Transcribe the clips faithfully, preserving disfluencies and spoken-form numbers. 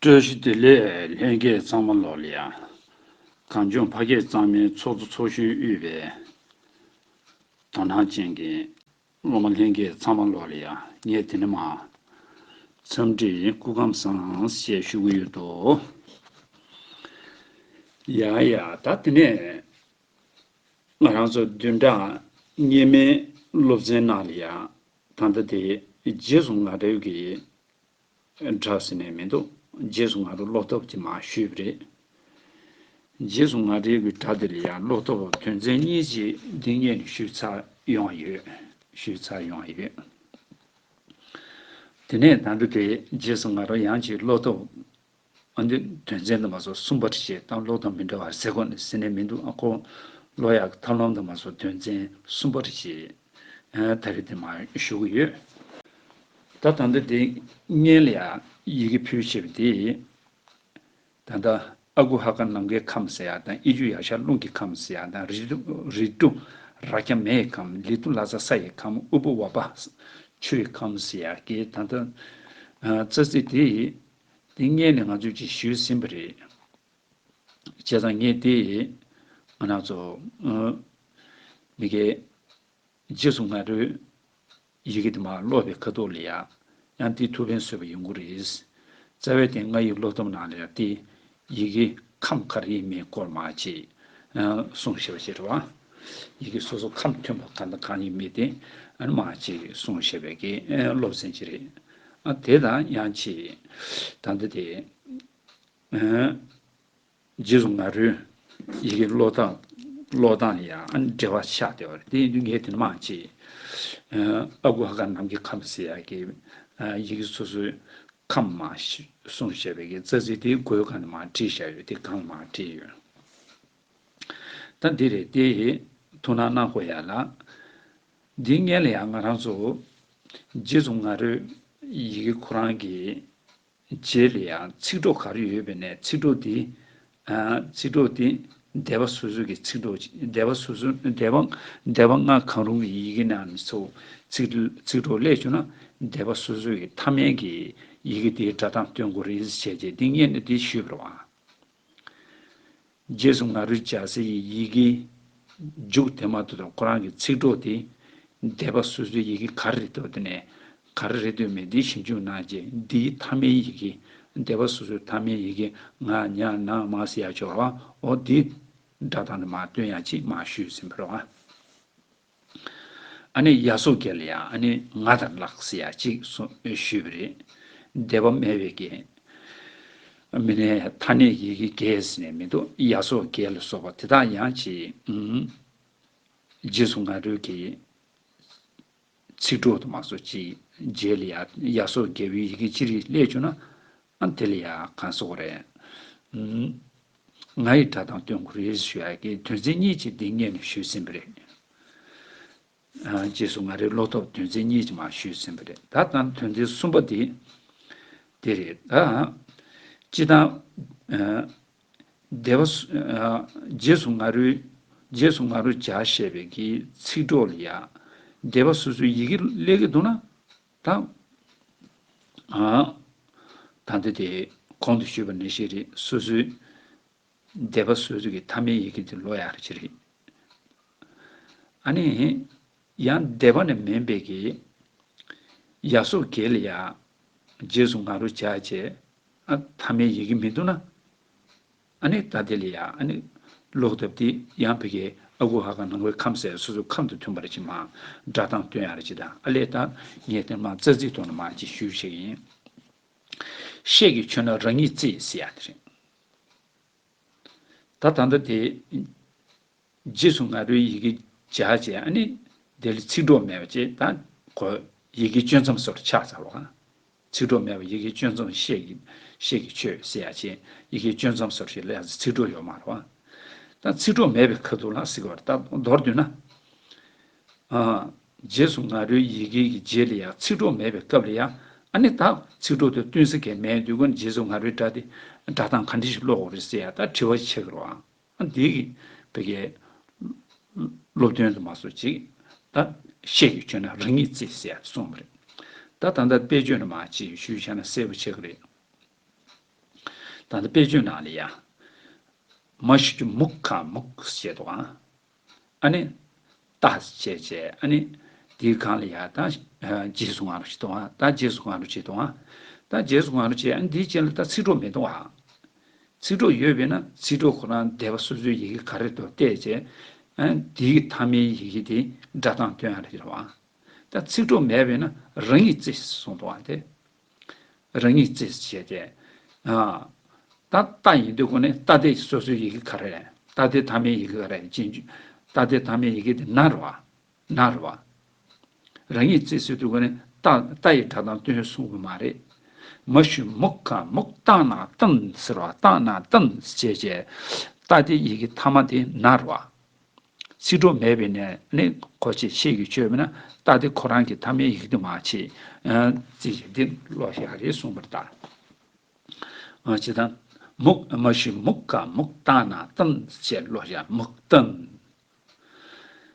བཀྲ་ཤིས་བདེ་ལེགས། ལྷན་རྒྱས་ཚང་མ་ལོག་ལ་ཡ། གངས་ལྗོངས་ཕ་སྐད་གཙང་མའི་ཚོགས་གཙོ་ཚོགས་གཞོན་དབུས་པའི་དོ་སྣང་ཅན་གྱི་སློབ་མ་ལྷན་རྒྱས་ཚང་མ་ལོག་ལ་ཡ། ངས་དེ་ནས་མ་འཚམས་འདྲི་སྐུ་ཁམས་བཟང་ཞེས་ཞུ་གི་ཡོད་དོ། ཡ་ཡ། ད་དེ་ནས་ང་རང་ཚོ་བདུན་ཕྲག་སྔོན་མའི་སློབ་ཚན་ནང་ལ་ཡ། ད་ལྟ་དེ་རྗེས་སུ་ང་རེའུ་གི་སྒྲ་ཟེར་ནས་མི་འདུག་རྗེས་སུ་ང་རེའུ་ཀློག་ཐབས་ཀྱི་མ་ཞུས་པ་རེད། རྗེས་སུ་ང་རེའུ་གི་སྒྲ་དེ་ལ་ཡང་ཀློག་ཐབས་དོན་ཚན་གཉིས་ཀྱི་འདི་སྔོན་ནས་ཞུས་ཚར་ཡོང་ཡོད། ཞུས་ཚར་ཡོང་ཡོད། དེ་ནས་ད་འདི་དེ་རྗེས་སུ་ང་རེའུ་ཡང་ཅིག་ཀློག་ཐབས། ཨ་འདི་དོན་ཚན་དུ་མ་སོགས་གསུམ་པར་བཤད་དང་ཀློག་དང་མི་འདྲ་བར་ཟེར་དགོས་ནས་ཟེར་ནས་མི་འདུག་ཨ་ཁོ་ཀློག་ཡག་ཐབས་ལམ་དུ་མ་སོགས་དོན་ཚན་གསུམ་པར་བཤད། ཨ་ད་རེས་དེ་མ་ཞུ་གི་ཡོད། ད་ད་འདི་དེ་སྔོན་ལ་ཡ་ཡི་གེ་ཕུལ་བྱས་པ་དེ། ད་ལྟ་ཨ་ཁུ་ཧ་ག་ནམ་མཁའི་ཁམས་ཟེར་ཡ་དང་། ཨི་ཇུ་ཡ་ཤ་རླུང་གི་ཁམས་ཟེར་ཡ་དང་། རི་ཏུ་རི་ཏུ་ར་ཁྱ་མེའི་ཁམས། ལི་ཏུ་ལ་ཙ་ས་ཡི་ཁམས། ཨུ་པུ་བ་པ་ཆུའི་ཁམས་ཟེར་ཡ་གི་ད་ལྟ་ཨ་རྩ་ཚིག་དེ་དེ་སྔོན་ནས་ང་ཚོས་ཅིག་ཞུས་ཟིན་པ་རེད། བྱས་ཙང་ངས་དེ་ང་རང་ཚོ་ཨ་མི་སྐད་རྗེས་སུ་ང་རེའུ་ཡི་གེ་དེ་མར་ཀློག་པའི་ཁ་ཐུག་ལ་ཡ། ཡང་དེ་ཐུགས་ཕན་གསོས་པ་ཡོང་གི་རེད། རྩ་བའི་དེ་ང་ཡི་ཀློག་ཐབས་ནང་ལ་ཡ་དེ་ཡི་གེ་ཁམས་ག་རེ་ཡིན་མིན་སྐོར་མར་ཅིག་ཨ་གསུངས་བཞག་པ་ཞིག་རེད་བ། ཡི་གེ་སོ་སོ་ཁམས་མཐུན་པ་གང་དང་གང་ཡིན་མིན་དེ་ཨ་ནི་མར་ཅིག་གསུངས་བཞག་པའི་གི་ཨ་སློབ་ཚན་ཅིག་རེད། ཨ་དེ་དང་ཡང་ཅིག་ད་འདི་དེ། ཨ་རྗེས་སུ་ང་རེའུ་ཡི་གེ་ཀློག་སྟངས་ཀློག་སྟངས་ལ་ཡང་འབྲེལ་བ་ཆགས་བསྡད་པ་རེད། དེ་ཡིན་དུས་ངས་དེ་ནས་མར་ཅིག་ཨ་ཨ་ཁུ་ཧ་ག་ནམ་མཁའི་ཁམས་ཟེར་ཡག་གི་ཨ་ཡི་གེ་སོ་སོའི་ཁམས་མར་གསུངས་བཞག་པའི་གི་རྩ་ཚིག་དེའི་མགོའི་སྒང་ནས་མར་བྲིས་བཞག་ཡོད། དེ་སྒང་མར་བྲིས་ཡོད། ད་འདི་རེད། དེ་ཐུགས་སྣང་གནང་དགོས་ཡ་ལ། འདི་སྔོན་ལ་ཡང་ང་རང་ཚོ་རྗེས་སུ་ང་རེའུ་ཡི་གེ་ཁོ་རང་གི་རྗེས་ལ་ཡང་ཚིག་གྲོགས་ག་རེ་ཡོད་པས་ནས། ཚིག་གྲོགས་འདི་ཨ་ཚིག་གྲོགས་འདི་སྡེ་པ་སོ་སོ་གི་ཚིག་གྲོགས། སྡེ་པ་སོ་སོ་སྡེ་པ་སྡེ་པ་ལྔ་གང་རུང་གི་ཡི་གེ་ནང་ནས་ཚུར་ཚིག་ཚིག་གྲོགས་སླེབས་བྱུང་ན། སྡེ་པ་སོ་སོ་གི་མཐའ་མའི་གི་ཡི་གེ་དེའི་སྒྲ་གདངས་སྟོན་དགོས་རེད་ཟེར་བྱས་རྗེས་འདི་སྔོན་ནས་འདི་ཞུས་པ་རེད་བ། རྗེས་སུ་ང་རེའུ་སྦྱར་སའི་ཡི་གེ་མཇུག་དེ་མ་གཏོགས་ཁོ་རང་གི་ཚིག་གྲོགས་དེ་སྡེ་པ་སོ་སོའི་ཡི་གེ་ག་རེ་རེད་འདུག་དེ་ནས་ག་རེ་རེད་འདུག་མེད་འདི་ཞིབ་འཇུག་གནང་རྗེས། འདིའི་མཐའ་མའི་ཡི་གེ་སྡེ་པ་སོ་སོའི་མཐའ་མའི་ཡི་གེ་ང་ཉ་ན་མ་ཟེར་ཡ་ཅིག་ཡོད་རེད་བ། འོ་འདི་སྒྲ་གདངས་དེ་མར་སྟོན་ཡ་ཅིག་མར་ཞུས་ཟིན་པ་རེད་བ། ཨ་ནི་ཡ་སོགས་བརྒྱད་ལ་ཡང་ཨ་ནི་ང་དང་ལག་ཟེར་ཡ་གཅིག་གསུངས་ཞུས་པ་རེད། སྡེ་པ་སྨད་པའི་རྒྱན། མི་སྣའི་ཐ་སྙད་ཡི་གེ་བརྒྱད་ཟེར་ནས་མི་འདུག་ཡ་སོགས་བརྒྱད་ལ་སོགས་པ་དེ་དག་ཡང་ཅིག་ཨུམ། རྗེས་སུ་ང་རེའུ་གི་ཚིག་གྲོགས་དུ་མ་སོགས་ཅིག་རྗེས་ལ་ཡ་ཡ་སོགས་བརྒྱད་པའི་ཡི་གེ་ཅི་རིགས་སླེབས་བྱུང་ན། ཨ་དེ་ལ་ཡ་གང་ཟེར་དགོས་རེད། ཨུམ། ང་ཡི་སྒྲ་གདངས་སྟོན་དགོས་རེད་ཞུ་ཡ་གི་དོན་ཚན་གཉིས་ཅིག་འདི་སྔོན་ནས་ཞུས་ཟིན་པ་རེད། ཨ་རྗེས་སུ་ང་རེའུ་ཀློག་ཐབས་དོན་ཚན་གཉིས་ཅིག་མར་ཞུས་ཟིན་པ་རེད། ད་ལྟ་དོན་ཚན་གསུམ་པ་འདི་འདི་རེད། ད་སྤྱིར་བཏང་ཨ་སྡེ་པ་སུ་ཨ་རྗེས་སུ་ང་རེའུ་རྗེས་སུ་ང་རེའུ་སྦྱར་བཤད་པའི་གི་ཚིག་གྲོགས་ལ་ཡ་སྡེ་པ་སོ་སོའི་ཡི་གེ་སླེབས་ཀྱི་འདུག་ན། ད་ཨ་ད་འདི་དེ་གོང་དུ་ཞུས་པ་ནང་བཞིན་རེད། སོ་སོའི་སྡེ་པ་སོ་སོ་གི་མཐའ་མའི་ཡི་གེ་དེ་ཀློག་ཡག་ཅིག་རེད། ཨ་ནི་ཡང་སྡེ་པ་ནས་མིན་པའི་གི་ཡ་སོགས་བརྒྱད་ལ་ཡ་རྗེས་སུ་ང་རེའུ་སྦྱར་བྱས། ཨ་མཐའ་མའི་ཡི་གེ་མི་འདུག་ན། ཨ་ནི་ད་དེ་ལ་ཡ་ཨ་ནི་ཀློག་ཐབས་དེ་ཡང་ཕ་གིའི་ཨ་ཁུ་ཧ་ག་ནམ་མཁའི་ཁམས་ཟེར་སོ་སོའི་ཁམས་དང་མཐུན་པར་ཅིག་མར་སྒྲ་གདངས་སྟོན་ཡག་རེད་ཅིག་དང་། ཨ་ལས་ད་ངས་དེ་མར་རྩ་ཚིག་ཐོག་ནས་མར་ཅིག་ཞུས་བྱེད་ཀྱི་ཡིན། ཤད་ཀྱི་ཆོད་ན་རང་ཉིད་བརྩིས་ཟེར་ཡག་དེ་རེད། ད་ད་ལྟ་དེ་རྗེས་སུ་ང་རེའུ་ཡི་གེ་སྦྱར་བྱས། ཨ་ནི་དེ་ལ་ཚིག་གྲོགས་མེད་པ་བྱས། ད་ཁོ་ཡི་གེ་གཅོད་མཚམས་སོར་ཆགས་ཚར་བ། ཚིག་གྲོགས་མེད་པ་ཡི་གེ་གཅོད་མཚམས་ཤད་ཀྱི་ཤད་ཀྱི་ཆོད་ཟེར་ཡག་བྱས། ཡི་གེ་གཅོད་མཚམས་སོར་ཞིག་ལ་ཡང་ཚིག་གྲོགས་ཡོད་མ་རེད་བ། ད་ཚིག་གྲོགས་མེད་པའི་ཁ་ཐུག་ལ་ཟེར་གྱི་བ་རེད། ད་མདོར་བསྡུས་ན། ཨ་རྗེས་སུ་ང་རེའུ་ཡི་གེ་གི་རྗེས་ལ་ཡང་ཚིག་གྲོགས་མེད་པའི་སྐབས་ལ་ཡང་། ཨ་ནི་ད་ཚིག་གྲོགས་དེ་བསྟུན་ས་གང་ཡང་མེད་དུས་ཀུན་རྗེས་སུ་ང་རེའུ་སྒྲ་དེ་སྒྲ་གདངས་ག་འདྲ་ཞིག་ཀློག་དགོས་རེད་ཟེར་ཡག་ད་དྲི་བ་ཞིག་ཆགས་ཀྱི་རེད་བ། ཨ་འདི་གི་བོད་སྐད་སློབ་སྟོན་དུ་མ་སོགས་ཅིག་ད་ཤད་ཀྱི་ཆོད་ན་རང་ཉིད་བརྩིས་ཟེར་ཡག་གསུངས་པ་རེད། ད་ད་ལྟ་དཔེ་བརྗོད་ནས་མར་ཅིག་ཞུས་བྱས་ན་གསལ་པོ་ཆགས་ཀྱི་རེད། ད་ལྟ་དཔེ་བརྗོད་ནང་ལ་ཡ། མ་ཞུ་རྒྱུ་མུག་ག་མུག་ཟེར་འདུག་ཨང་། ཨ་ནི། ཏ་བྱས་བྱས་ཨ་ནི། དེའི་སྒང་ལ་ཡ་ད། རྗེས་སུ་ང་རོ་བྱེད་འདུག་ཨང་། ད་རྗེས་སུ་ང་རོ་བྱེད་འདུག་ཨང་། ད་རྗེས་སུ་ང་རོ་བྱས་ཨ་ནི་དེའི་རྗེས་ལ་ད་ཚིག་གྲོགས་མི་འདུག་ཨང་། ཚིག་གྲོགས་ཡོད་པས་ན་ཚིག་གྲོགས་ཁོ་རང་འདས་པ་སོ་སོའི་ཡི་གེ་ག་རེ་འདུག་བལྟས་བྱས། ཨ་ནི་དེའི་མཐའ་མའི་ཡི་གེ་དེ་སྒྲ་གདངས་སྟོན་ཡ་རེད་བ། ད་ཚིག་གྲོགས་མེད་པས་ན་རང་ཉིད་རྩིས་གསུངས་འདུག་ཨང་དེ། རང་ཉིད་རྩིས་བྱས་ཏེ། ཨ། ད་ཏ་ཡིན་དུས་ཁོ་ནས་ཏ་དེ་སོ་སོའི་ཡི་གེ་ག་རེ་རེད། ཏ་དེ་མཐའ་མའི་ཡི་གེ་ག་རེ་རེད་ཅེས། ཏ་དེ་མཐའ་མའི་ཡི་གེ་དེ་ན་རེད་བ། ན་རེད་བ། རང་ཉིད་རྩིས་ཟེར་དུས་ཁོ་ནས་ཏ་ཏ་ཡི་སྒྲ་གདངས་སྟོན་གསུང་གི་མ་རེད། མ་ཞུ་མུག་ག་མུག་ཏ་ན་ཏན་ཟེར་བ། ཏ་ན་ཏན་ཟེར་བྱས་བྱས། ཏ་དེ་ཡི་གེ་མཐའ་མ་དེ་ན་རེད་བ། ཚིག་གྲོགས་མེད་པས་ནས་ནི་གོ་ཆེ་ཤེས་ཀྱི་ཆོད་མིན་ན་ཏ་དེ་ཁོ་རང་གི་མཐའ་མའི་ཡི་གེ་དུ་མ་ཆེ། རྩིས་ཀྱི་འདི་ཀློག་བཞག་རེད་གསུངས་པར་ལྟ། ཅི་དང་། མུག་མ་ཞུ་མུག་ག་མུག་ཏ་ན་ཏན་ཞེས་ཀློག་བཞག་མུག་ཏན།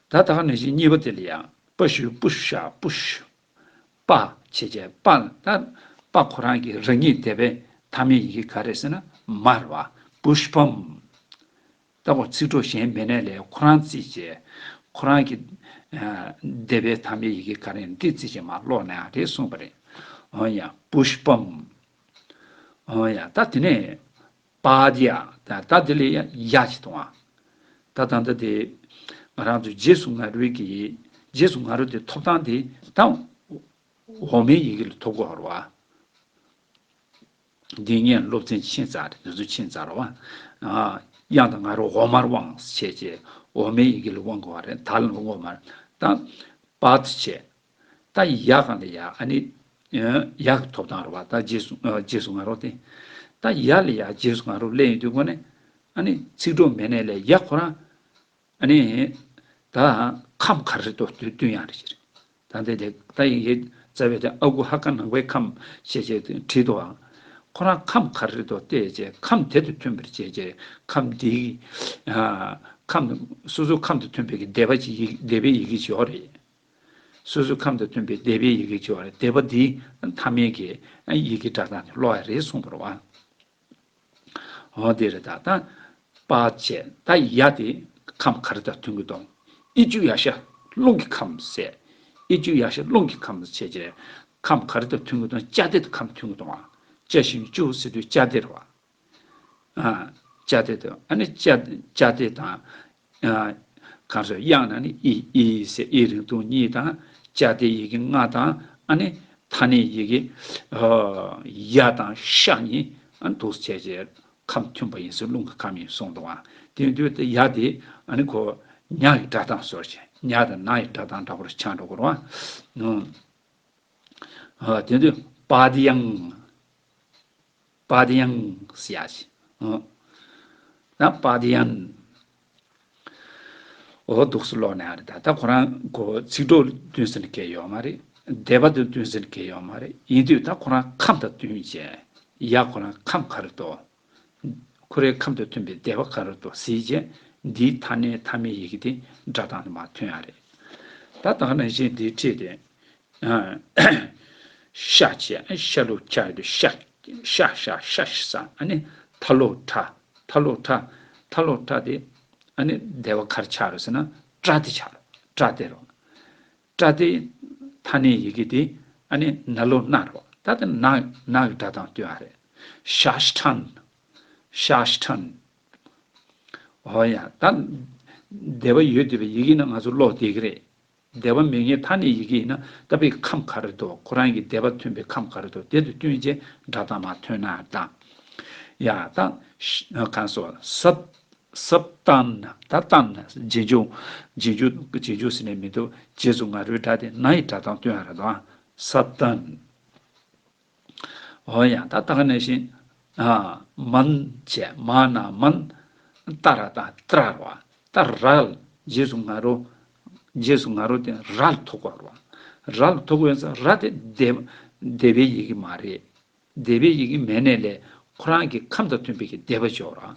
ད་ད་ག་ནང་བཞིན་གཉིས་པ་དེ་ལ་ཡང་པ་ཞུ་པུ་ཤ་པུ་ཤ། པ་བྱས་བྱས་པ་ད་པ་ཁོ་རང་གི་རང་ཉིད་འདས་པའི་མཐའ་མའི་ཡི་གེ་ག་རེ་ཟེར་ན་མ་རེད་བ། པུཤ་པམ། ད་ཁོ་ཚིག་གྲོགས་གཞན་མེད་ནས་ལས་ཁོ་རང་རྩིས་བྱས། ཁོ་རང་གི་ཨ་འདས་པའི་མཐའ་མའི་ཡི་གེ་ག་རེ་འདི་རྩིས་བྱས་མ་ཀློག་ན་ཡང་རེད་གསུངས་པ་རེད། འོ་ཡ་པུཤ་པམ། འོ་ཡ་ད་དེ་ནས་པ་དི་ཡ་ད་ད་དེ་ལས་ཡ་ཡ་ཅིག་གཏོང་བ། ད་ད་ད་དེ་ང་རང་ཚོ་རྗེས་སུ་ང་རོའི་གི་རྗེས་སུ་ང་རོ་དེ་ཐོབ་ཐང་དེ་ད་འོག་མའི་ཡི་གེ་ལ་ཐོབ་དགོས་རེད་བ། འདི་ངས་སློབ་ཚན་ཕྱིན་ཚར་རེད། དེ་ཚོ་ཕྱིན་ཚར་བ། ཨ། དབྱངས་དང་ང་རོ་འོག་མར་དབང་བྱས་བྱས་འོག་མའི་ཡི་གེ་ལ་དབང་དགོས་པ་རེད། ད་ལ་འོག་མར། ད་པ་ཏི་བྱས། ད་ཡ་གང་ལ་ཡ་ཨ་ནི། ཡ་གི་ཐོབ་ཐང་རེད་བ། ད་རྗེས་སུ་ཨ་རྗེས་སུ་ང་རོ་དེ། ད་ཡ་ལ་ཡ་རྗེས་སུ་ང་རོ་སླེབས་ཡོང་དུས་ཁོ་ནས་ཨ་ནི་ཚིག་གྲོགས་མེད་ནས་ལས་ཡ་ཁོ་རང་། ཨ་ནི། ད་ཁམས་ག་རེ་འདུག་དུས་སྟོན་ཡག་རེད་ཟེར། ད་འདི་དེ་ད་ཡིན་གྱི་རྩ་བའི་དེ་ཨ་ཁུ་ཧ་ཀ་ནང་པའི་ཁམས་ཞེས་བྱས་བྲིས་འདུག་ཨང་། ཁོ་རང་ཁམས་ག་རེ་འདུག་བལྟས་བྱས་ཁམས་དེ་དང་མཐུན་པར་བྱས་བྱས་ཁམས་འདི། ཨ། ཁམས་སོ་སོ་ཁམས་དང་མཐུན་པའི་གི་འདས་པ་ཅིག་ཡི་འདས་པའི་ཡི་གེ་ཅིག་ཡོད་རེད། སོ་སོ་ཁམས་དང་མཐུན་པའི་འདས་པའི་ཡི་གེ་ཅིག་ཡོད་རེད། འདས་པ་འདིའི་མཐའ་མའི་གི་ཡི་གེ་སྒྲ་གདངས་དེ་ཀློག་ཡ་རེད་གསུངས་པ་རེད་བ། འོ་དེ་རེད། ད་ད་པ་བྱས་ད་ཡ་དེ་ཁམས་ག་རེ་དང་མཐུན་གྱི་འདུག་ཨི་ཅུ་ཡ་ཤ་རླུང་གི་ཁམས་ཟེར། ཨི་ཅུ་ཡ་ཤ་རླུང་གི་ཁམས་བྱས་བྱས་ཁམས་ག་རེ་དང་མཐུན་གྱི་འདུག་ཅ་དེ་དང་ཁམས་མཐུན་གྱི་འདུག་ཨ། ཅ་ཞབས་ཀྱུ་ཅུ་ཟེར་དུས་ཅ་དེ་རེད་བ། ཨ། ཅ་དེ་དང་ཨ་ནི་ཅ་ཅ་དེ་དང་། ཨ། གང་ཟེར་དབྱངས་ན་ནི་ཨི་ཨི་ཟེར་ཨི་རིང་ཐུང་གཉིས་དང་ཅ་དེ་ཡི་གེ་ལྔ་དང་ཨ་ནི་ཐ་སྙད་ཡི་གེ་ཨ་ཡ་དང་ཤ་གཉིས་ཨ་འདུག་བྱས་བྱས་ཁམས་མཐུན་པ་ཡིན་ཟེར་རླུང་གི་ཁམས་ཡིན་གསུངས་འདུག་ཨ། དེ་དུས་དེ་ཡ་དེ་ཨ་ནི་ཁོ་ཉ་གི་སྒྲ་གདངས་སོར་བྱས་ཉ་དང་ན་ཡི་སྒྲ་གདངས་འདྲ་པོར་ཆགས་འགྲོ་གི་རེད་བ། ཨ། དེ་དུས་པ་དི་ཡང་། པ་དི་ཡང་ཟེར་ཡ་ཞིག་ཨ། ད་པ་དི་ཡང་། འོ་འདུག་སེ་ཀློག་ན་ཡང་རེད། ད་ད་ཁོ་རང་གོ་ཚིག་གྲོགས་བསྟུན་ཟིན་གྱི་ཡོད་མ་རེད། འདས་པ་དང་བསྟུན་ཟིན་གྱི་ཡོད་མ་རེད། ཡིན་དུས་ད་ཁོ་རང་ཁམས་དང་བསྟུན་བྱས་ཡ་ཁོ་རང་ཁམས་ག་རེ་འདུག་ཁོ་རའི་ཁམས་དང་མཐུན་པའི་འདས་པ་ག་རེ་འདུག་ཟེར་བྱས་འདིའི་མཐའ་ནས་མཐའ་མའི་ཡི་གེ་དེ་སྒྲ་གདངས་དུ་མ་ཐོན་ཡ་རེད། ད་ད་ག་ནང་བཞིན་འདིའི་ཁྲིད་དེ། ཤ་བྱས་ཤ་ལུག་ཆ་ཡོད་དུས་ཤ་ཤ་ཤ་ཤ་ཤ་ས་ཨ་ནི་ཐ་ལོ་ཁྲ་ཐ་ལོ་ཁྲ་ཐ་ལོ་ཁྲ་དེ་ཨ་ནི་འདས་པ་གར་ཆགས་རོ་ཟེར་ན་ཏྲ་དེ་ཆགས་རོ། ཏྲ་དེ་རོ། ཏྲ་དེ་ཐ་སྙད་ཡི་གེ་དེ་ཨ་ནི་ན་ལོ་ན་རོ། ད་དེ་ན་ན་གི་སྒྲ་གདངས་སྟོན་ཨ་རེད། ཤ་ཤ་ཁྲན། ཤ་ཤ་ཁྲན། འོ་ཡ་ད་འདས་པ་ཡོད་བསྡད་པའི་ཡི་གེ་ནི་ང་ཚོ་ཀློག་བསྡད་ཀྱི་རེད། འདས་པ་མེད་མཁན་ཐ་སྙད་ཡི་གེ་ཡིན་ན་ད་དཔེ་ཁམས་ག་རེ་འདུག་ཁོ་རང་གི་འདས་པ་ཐོན་པའི་ཁམས་ག་རེ་འདུག་དེ་དང་བསྟུན་བྱས་སྒྲ་གདངས་མ་ཐོན་ན་དང་། ཡ་ད་གང་སོ་སབ་སབ་ཏན་ད་ཏན་རྗེས་འཇུག་རྗེས་འཇུག་རྗེས་འཇུག་ཟེར་ནས་མི་འདུག་རྗེས་སུ་ང་རོའི་སྒྲ་དེ་ན་ཡི་སྒྲ་གདངས་སྟོན་ཡ་རེད་དོ། སབ་ཏན། འོ་ཡ་ད་ད་ག་ནང་བཞིན། ཨ། མན་བྱས་མ་ན་མན། ཏ་ར་ད་ཏྲ་ར་བ། ད་ར་ལ་རྗེས་སུ་ང་རོ། རྗེས་སུ་ང་རོ་དེ་ར་ལ་ཐུག་པ་ར་བ། ར་ལ་ཐུག་པ་ཡིན་ཙང་ར་དེ་འདས་འདས་པའི་ཡི་གེ་མ་རེད། འདས་པའི་ཡི་གེ་མེད་ནས་ལས་ཁོ་རང་གི་ཁམས་དང་མཐུན་པའི་གི་འདས་པ་འཇོག་ར།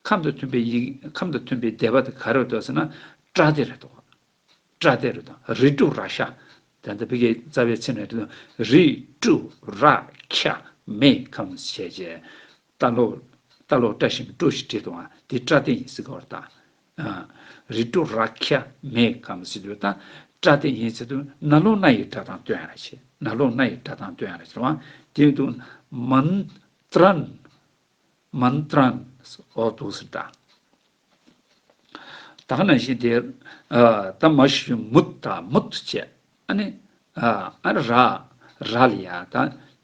ཁམས་དང་མཐུན་པའི་ཡི་ཁམས་དང་མཐུན་པའི་འདས་པ་དེ་ག་རེ་འདུག་ཟེར་ན་ཏྲ་དེ་རེད་དོ། ཏྲ་དེ་རུ་དང་རི་ཀྲུ་ར་ཤ། ད་ལྟ་བི་གའི་རྩ་བའི་ཚིག་ནས་རི་ཀྲུ་ར་ཁྱ་མེ་ཁམས་བྱས་བྱས། ཏ་ལོ་ རྟ་ལོག་སྐྲ་ཞིམ་སྤྲོ་ཞིག་བྲིས་འདུག་ཨ། དེ་སྐྲ་དེ་ཡིན་ཟེར་གི་བར་ད། ཨ། རི་ཁྲོད་རྭ་ཁྱི་མེད་ཁམས་ཟེར་དུས་ད་སྐྲ་དེ་ཡིན་ཟེར་དུས་ན་ལོ་ན་ཡི་སྒྲ་གདངས་སྟོན་ཡ་རེད་ཤེས། ན་ལོ་ན་ཡི་སྒྲ་གདངས་སྟོན་ཡ་རེད་ཟེར་བ། དེ་དུས་མན་ཏྲན། མན་ཏྲན། འོ་འདུག་ཟེར་ད། ད་ག་ནང་བཞིན་དེ། ཨ། ད་མ་ཞུ་མུད་ད་མུད་བྱས། ཨ་ནི། ཨ། ཨ་ར། ར་ལ་ཡ་ད་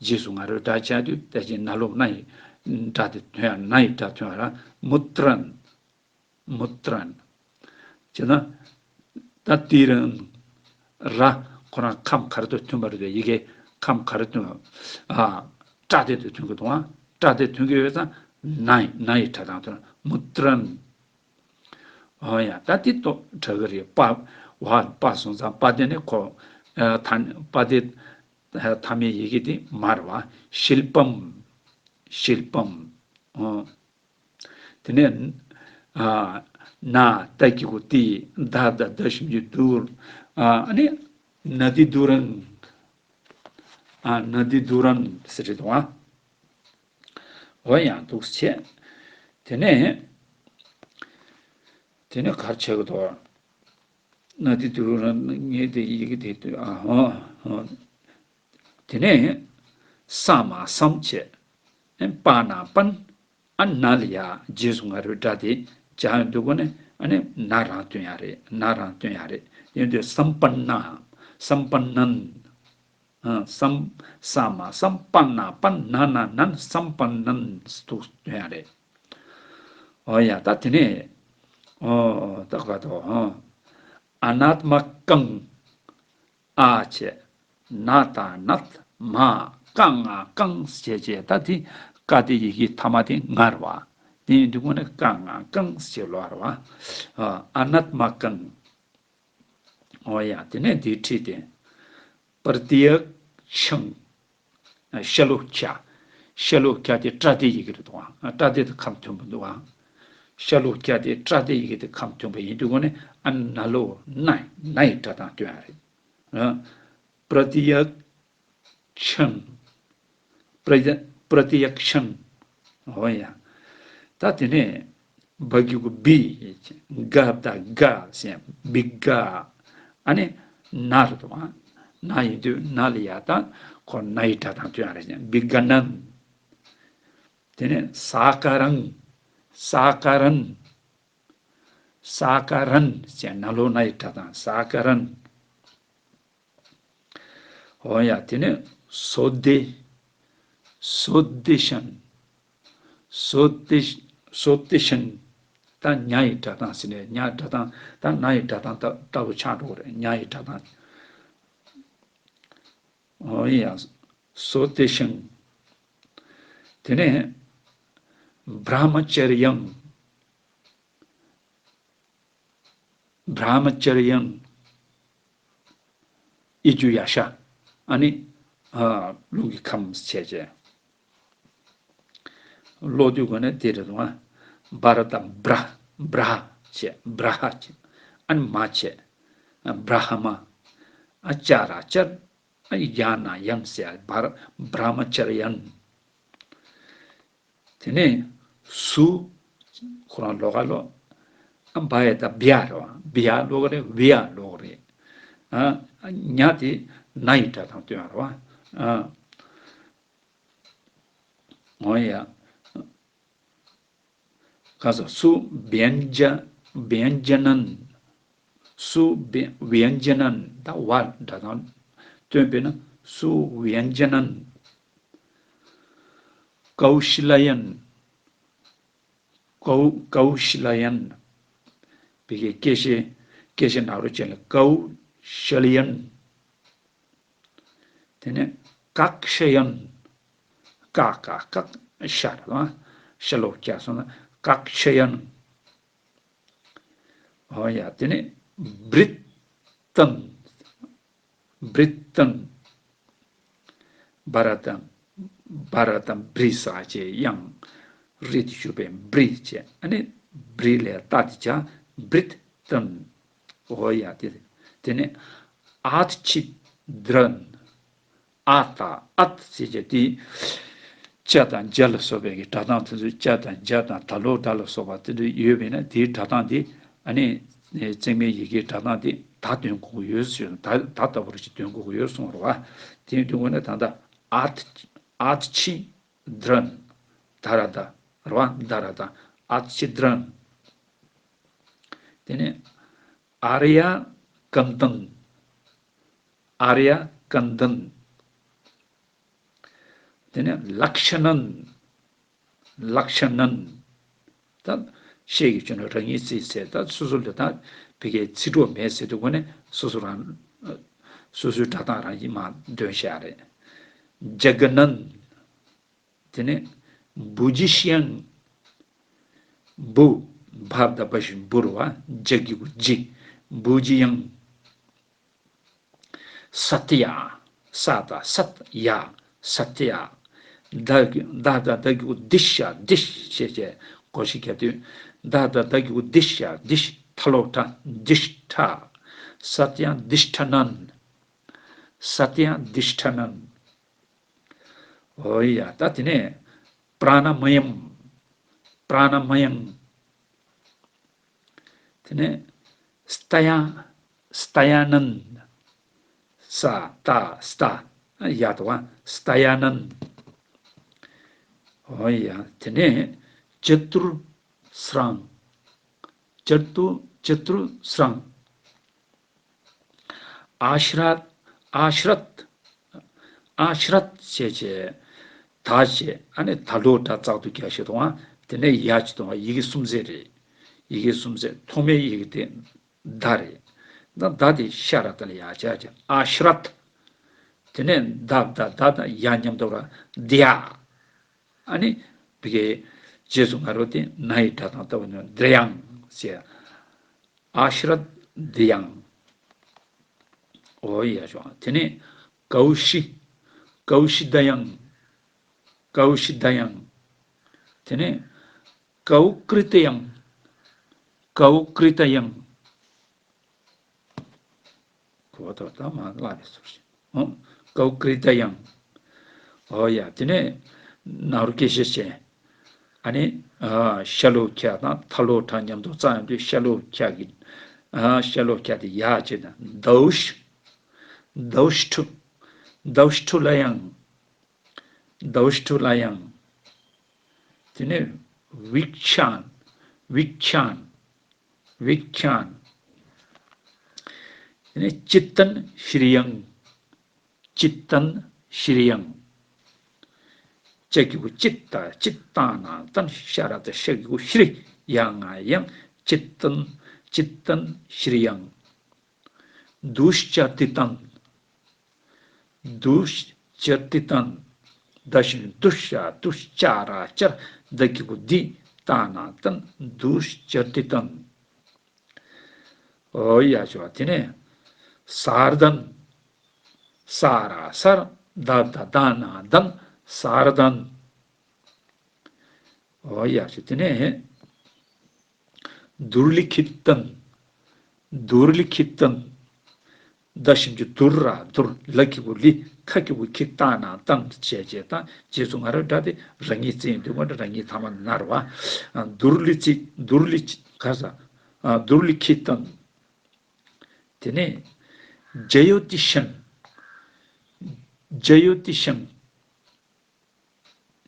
རྗེས་སུ་ང་རོའི་སྒྲ་བྱ་དུས་ད་ཅི་ན་ལོ་ན་ཡི་སྒྲ་དེ་ཐོན་ཡ། ན་ཡི་སྒྲ་ཐོན་ཡ་ར། མུད་ཏྲན། མུད་ཏྲན། བྱས་ན། ད་དེ་རིང་། ར། ཁོ་རང་ཁམས་ག་རེ་དང་མཐུན་པ་རེད་དོ། ཡི་གེ་ཁམས་ག་རེ་དང་། ཨ། སྐྲ་དེ་དང་མཐུན་གི་འདུག་ཨ། སྐྲ་དེ་མཐུན་གི་ཡོད་ཙང་ན་ཡི་ན་ཡི་སྒྲ་གདངས་ཐོན། མུད་ཏྲན། འོ་ཡ། ད་དེ་ཏོ་དྲག་གི་རེད། པ། བ། པ་སོང་ཙང་པ་དེ་ནི་ཁོ། ཨ། ཐ། པ་དེ། ཨ། ཐ་མའི་ཡི་གེ་དེ་མར་བ། ཤིལ་པམ། ཤིལ་པམ། འོ། དེ་ནས། ཨ། ན། ཏ་གི་གུ་ཏི། ད་ད་ད་ཞབས་ཀྱུ་དུ། ཨ། ཨ་ནི། ན་དི་དུ་རན། ཨ། ན་དི་དུ་རན་ཟེར་རེད་དོ། ཨ། འོ་ཡང་འདུག་བྱས། དེ་ནས། དེ་ནས་ག་རེ་བྱེད་ཀྱི་འདུག་ན་དི་དུ་རན་ངས་དེ་ཡི་གེ་དེ་ཨ། ཧོ་ཧོ། དེ་ནས་ས་མ་སམ་བྱས། པ་ན་པན། ཨ། ན་ལ་ཡ་རྗེས་སུ་ང་རོའི་སྒྲ་དེ་སྦྱར་ཡོང་དུས་ཀོ་ནས། ཨ་ནི་ན་རང་སྟོན་ཡ་རེད། ན་རང་སྟོན་ཡ་རེད། དེ་ཡིན་དུས་སམ་པན་ན། སམ་པན་ནན། ཨ། སམ། ས་མ་སམ། པ་ན་པན། ན་ན་ནན། སམ་པན་ནན་དུ་སྟོན་ཡ་རེད། འོ་ཡ། ད་དེ་ནས། འོ། ད་ག་དོ། འོ། ཨ་ནཱཏ་མ་ཀང་། ཨ་བྱས། ན་ད་ནད། མ། ཀ་ང་ཀང་བྱས་བྱས། ད་དེ་ཀ་དེ་ཡི་གེ་ཐ་མ་དེ་ངར་བ། དེ་ཡིན་དུས་ཀོ་ནས་ཀ་ང་ཀང་ཞེས་ལོ་བར་བ། ཨ། ཨ་ནཱཏ་མ་ཀང་། འོ་ཡ། དེ་ནས་འདི་བྲིས་ཏེ། པྲ་ཏི་ཡག་ཆང་། ཤ་ལོ་ཀ། ཤ་ལོ་ཀ་དེ་པྲ་ཏི་ཡི་གེ་རེད་དོ། པྲ་ཏི་དེ་ཁམས་མཐུན་པོ་འདུག་ཨ། ཤ་ལོ་ཀ་དེ་པྲ་ཏི་ཡི་གེ་དེ་ཁམས་མཐུན་པོ་ཡིན་དུས་ཀོ་ནས། ཨ། ན་ལོ་ན་ཡི་ན་ཡི་སྒྲ་གདངས་སྟོན་ཡ་རེད། པྲ་ཏི་ཡག་ཆང་། པྲ། པྲ་ཏི་ཡག་ཆང་། འོ་ཡ། ད་དེ་ནས་བ་གི་གུ་བི། ག་ད་ག་ཟེར། བི་ག། ཨ་ནི་ན་རེད་དོ། ན་ཡིན་དུས་ན་ལ་ཡ་ད་ཁོ་ན་ཡི་སྒྲ་གདངས་སྟོན་ཡ་རེད། བི་ག་ནན། དེ་ནས་ས་ཀ་རན། ས་ཀ་རན། ས་ཀ་རན་ཟེར། ན་ལོ་ན་ཡི་སྒྲ་གདངས། ས་ཀ་རན། འོ་ཡ། དེ་ནས་སོ་དེ། སོ་དེ་ཤན། སོ་དེ། སོ་དེ་ཤན། ད་ཉ་ཡི་སྒྲ་གདངས་ཟེར་ནས། ཉ་སྒྲ་གདངས་ད་ན་ཡི་སྒྲ་གདངས་ད་ལྟ་བུ་ཆགས་འགྲོ་གི་རེད། ཉ་ཡི་སྒྲ་གདངས། འོ་ཡ། སོ་དེ་ཤན། དེ་ནས་བྲ་མ་ཅར་ཡང་། བྲ་མ་ཅར་ཡང་། ཨི་ཅུ་ཡ་ཤ། ཨ་ནི། ཨ། རླུང་གི་ཁམས་བྱས་བྱས། ཀློག་དུས་ཀོ་ནས་དེ་རེད་དོ། བ་ར་ད་བྲ། བྲ་བྱས། བྲ་ཧ་བྱས། ཨ་ནི་མ་བྱས། བྲ་ཧ་མ། ཨ། ཅ་ར་ཅར། ཨ། ཡ་ན་ཡན་ཟེར། བྲ། བྲ་མ་ཅར་ཡན། དེ་ནས་སུ། ཁོ་རང་ལོགས་ཀ་ལོ། ཨ། བ་ཡ་ད་བི་ཡ་རེད་བ། བི་ཡ་ལོགས་ཀ་རེད། བི་ཡ་ལོགས་ཀ་རེད། ཨ། ཉ་དེ་ན་ཡི་སྒྲ་གདངས་སྟོན་ཡ་རེད་བ། ཨ། འོ་ཡ། ག་ས། སུ་བྱན་ཇ། བྱན་ཇ་ནན། སུ་བྱན་ཇ་ནན། ད་བ་སྒྲ་གདངས་སྟོན་པས་ན། སུ་བྱན་ཇ་ནན། ཀའུ་ཤི་ལ་ཡན། ཀའུ། ཀའུ་ཤི་ལ་ཡན། བི་གེ་སྐད་བཤད། སྐད་བཤད་ནག་རོ་ཅན་ལ། ཀའུ་ཤི་ལ་ཡན། དེ་ནས་ཀཀ་ཤ་ཡན། ཀ་ཀ་ཀ་ཤ་ར། ཤ་ལོ་ཀ་སོང་ན་ཀཀ་ཤ་ཡན། འོ་ཡ། དེ་ནས་བྲིད་ཏན། བྲིད་ཏན། བ་ར་དང་། བ་ར་དང་བྲི་ས་བྱས། ཡང་རི་དེ་ཞུ་བའི་བྲི་བྱས། ཨ་ནི་བྲི་ལས་ཏ་དེ་བྱ། བྲིད་ཏན། འོ་ཡ། དེ། དེ་ནས་ཨ་ཐ་ཆི་དྲན། ཨ་ཏ་ཨ་ཏ་ཟེར་བྱས་དེ། ཆ། ཅ་དང་ཇ་ལ་སོགས་པའི་གི་སྒྲ་གདངས་དེ་ཚོ་ཅ་དང་ཇ་དང་ད་ལོ་ད་ལ་སོགས་པ་དེ་ཚོ་ཡོད་པས་ན། དེའི་སྒྲ་གདངས་དེ་ཨ་ནི་བརྩེགས་མའི་ཡི་གེའི་སྒྲ་གདངས་དེ་ད་འདོན་དགོས་ཀྱི་ཡོད་ཟེར། ད་ད་ལྟ་བུ་རུ་ཅིག་འདོན་དགོས་ཀྱི་ཡོད་གསུངས་རེད་བ། དེ་ཡིན་དུས་ངོས་ནས་ད་ལྟ་ཨཱཏ་ཨཱཏ་ཅི་དྲན། ད་ར་ད་རེད་བ། ད་ར་ད་ཨཱཏ་ཅི་དྲན། དེ་ནས་ཨཱརྱ་ཀན་ཏན། ཨཱརྱ་ཀན་ཏན། དེ་ནས་ལཀྵ་ཎན། ལཀྵ་ཎན། ད་ཤད་ཀྱི་ཆོ་ནས་རང་ཉིད་བརྩིས་ཟེར། ད་སོ་སོ་ལ་ད་ཕ་གིའི་ཚིག་གྲོགས་མེད་ཟེར་དུས་ངོས་ནས་སོ་སོ་རང་སོ་སོའི་སྒྲ་གདངས་རང་བཞིན་མར་འདོན་བཞག་རེད། ཇ་ག་ཎན། དེ་ནས་བུ་ཇི་ཤྱང་། བུ། བ་ད་བ་ཞབས་ཀྱུ་བུ་རེད་བ། ཇ་གི་གུ་ཇི། བུ་ཇི་ཡང་། ས་ཏ་ཡ། ས་ད་སཏ་ཡ། ས་ཏ་ཡ། ད་གི་ད་ད་ད་གི་གུ་དི་ཤ་དི་ཤ་བྱས་བྱས་གོ་ཤི་རྒྱབ་དུས། ད་ད་ད་གི་གུ་དི་ཤ་དི་ཤ་ཐ་ལོ་ཐ་དི་ཤ་ཐ། ས་ཏ་ཡ་དི་ཤ་ཐ་ནན། ས་ཏ་ཡ་དི་ཤ་ཐ་ནན། འོ་ཡ། ད་དེ་ནས་པྲ་ཎ་མ་ཡམ། པྲ་ཎ་མ་ཡམ། དེ་ནས་སྟ་ཡ། སྟ་ཡ་ནན། ས་ཏ་སྟ་ཡ་ད་བ། སྟ་ཡ་ནན། འོ་ཡ། དེ་ནས་ཅ་ཏུར་སྲང་། ཅ་ཏུ་ཅ་ཏུར་སྲང་། ཨཱཤྲྀ། ཨཱཤྲྀ། ཨཱཤྲྀ་བྱས་བྱས། ད་བྱས། ཨ་ནི་ད་ལོ་ད་བཙག་ཏུ་རྒྱག་ཞིག་དང་། དེ་ནས་ཡ་ཅིག་དང་། ཡི་གེ་སུམ་བརྩེགས་རེད། ཡི་གེ་སུམ་བརྩེགས། ཐོག་མའི་ཡི་གེ་དེ་ད་རེད། ད་ད་དེ་ཤ་ར་ད་ལ་ཡ་བྱས་བྱས། ཨཱཤྲྀ། དེ་ནས་ད་ད་ད་ད་ཡ་མཉམ་དུ་ར་དི་ཡ། ཨ་ནི་ཕ་གིའི་རྗེས་སུ་ང་རོ་དེ་ན་ཡི་སྒྲ་གདངས་ལྟ་བུ་ནི་དི་ཡང་ཟེར། ཨཱཤྲྀ་དི་ཡང་། འོ་ཡ་ཞོ། དེ་ནས་ཀའུ་ཤི། ཀའུ་ཤི་ད་ཡང་། ཀའུ་ཤི་ད་ཡང་། དེ་ནས་ཀའུ་ཀྲི་ཏ་ཡང་། ཀའུ་ཀྲི་ཏ་ཡང་། གོ་ཐོག་ད་མ་ལ་རེ་སོར་ཞིག་ཨོ། ཀའུ་ཀྲི་ཏ་ཡང་། འོ་ཡ། དེ་ནས་ན་རུ་སྐད་བཤད་བྱས། ཨ་ནི་ཨ་ཤ་ལོ་ཁྱ་དང་ཐ་ལོ་ཐ་མཉམ་དུ་བཙགས་ཡོང་དུས་ཤ་ལོ་ཁྱ་གི། ཨ་ཤ་ལོ་ཁྱ་དེ་ཡ་བྱས་ན་དའུ་ཤ། དའུ་ཤ་ཁྲུ། དའུ་ཤ་ཁྲུ་ལ་ཡང་། དའུ་ཤ་ཁྲུ་ལ་ཡང་། དེ་ནས་བིག་ཤཱན། བིག་ཤཱན། བིག་ཤཱན། དེ་ནས་ཅི་ཏན་ཤྲི་ཡང་། ཅི་ཏན་ཤྲི་ཡང་། ཅ་གི་གུ་ཅི་ད། ཅི་ཏ་ན་ཏན། ཤ་ར་ད་ཤ་གི་གུ་ཤྲི། ཡ་ང་ཡང་། ཅི་ཏན། ཅི་ཏན་ཤྲི་ཡང་། དུ་ཤ་ཏི་ཏན། དུ་ཤ་ཏི་ཏན། ད་ཞབས་ཀྱུ་དུ་ཤ་དུ་ཤ་ཅ་ར་ཅར། ད་གི་གུ་དི་ཏ་ན་ཏན། དུ་ཤ་ཏི་ཏན། འོ་ཡ་ཞོ། དེ་ནས་སར་དན། ས་ར་སར། ད་ད་ད་ན་དན། སར་དན། འོ་ཡ་ཞོ། དེ་ནས་དུར་ལི་ཁི་ཏན། དུར་ལི་ཁི་ཏན། ད་ཞབས་ཀྱུ་དུར་ར་དུར། ལ་གི་གུ་ལི། ཁ་གི་གུ་ཁི། ཏ་ན་ཏན་བྱས་བྱས། ད་རྗེས་སུ་ང་རོ་སྒྲ་དེ་རང་ཉིད་བརྩིས་ཡོང་དུས་ངོ་། རང་ཉིད་ཐ་མ་ན་ར་བ། དུར་ལི་ཙི། དུར་ལི་ཙི་ག་ས། དུར་ལི་ཁི་ཏན། དེ་ནས་ཇ་ཡོ་ཏི་ཤང་། ཇ་ཡོ་ཏི་ཤང་།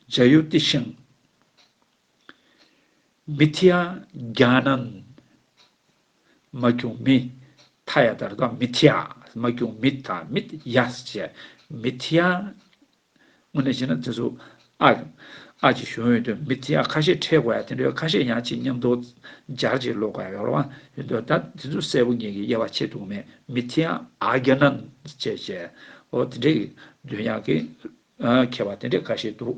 ཇ་ཡོ་ཏི་ཤང་། མི་ཐི་ཡ་གྱ་ནན། མ་ཁྱུང་མི། ཐ་ཡ་དར་དང་མི་ཐི་ཡ། མ་ཁྱུང་མི་ད་མི་ཡ་ཟེར། མི་ཐི་ཡ། དངོས་གནས་བྱས་ན་དེ་ཚོ་ཨ། ཨ་ཅིག་ཞུ་ཡོང་དུས་མི་ཐི་ཡ་ཁ་ཤས་ཕྲད་དགོས་ཡ་དེ་འདྲའི་ཁ་ཤས་ཡང་ཅིག་མཉམ་དུ་སྦྱར་ཅིག་ཀློག་དགོས་ཡ་ཡོད་རེད་བ། ཡོད་དུས་ད་དེ་ཚོ་གསལ་པོ་ངེད་ཀྱིས་དབྱེ་བ་ཕྱེ་ཐུབ་མེད། མི་ཐི་ཡ་ཨ་གྱ་ནན་བྱས་བྱས། འོ་དེ་འདྲའི་འདོན་ཡག་གི་ཨ་ཁྱད་པར་དེ་འདྲའི་ཁ་ཤས་འདུག་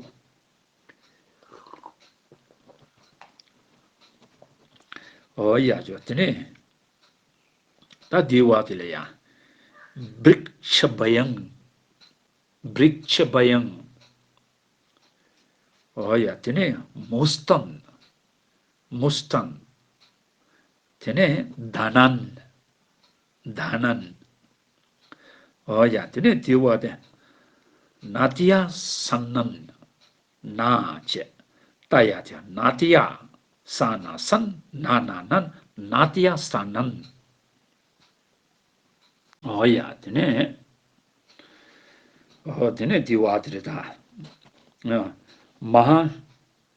འོ་ཡ་ཇོ། དེ་ནས་ད་འདིའི་བར་དེ་ལ་ཡང་བྲིག་ཆ་བ་ཡང་། བྲིག་ཆ་བ་ཡང་། འོ་ཡ། དེ་ནས་མུ་སྟན། མུ་སྟན། དེ་ནས་ད་ནན། ད་ནན། འོ་ཡ། དེ་ནས་དེའི་བར་དེ་ན་ཏི་ཡ་སན་ནན། ན་བྱས། ཏ་ཡ་བྱས། ནཱ་ཏི་ཡ། ས་ན་སན། ན་ན་ནན། ནཱ་ཏི་ཡ་ས་ནན། འོ་ཡ། དེ་ནས། འོ་དེ་ནས་འདི་བ་དེ་རེད་ད། ཨ། མ་ཧཱ་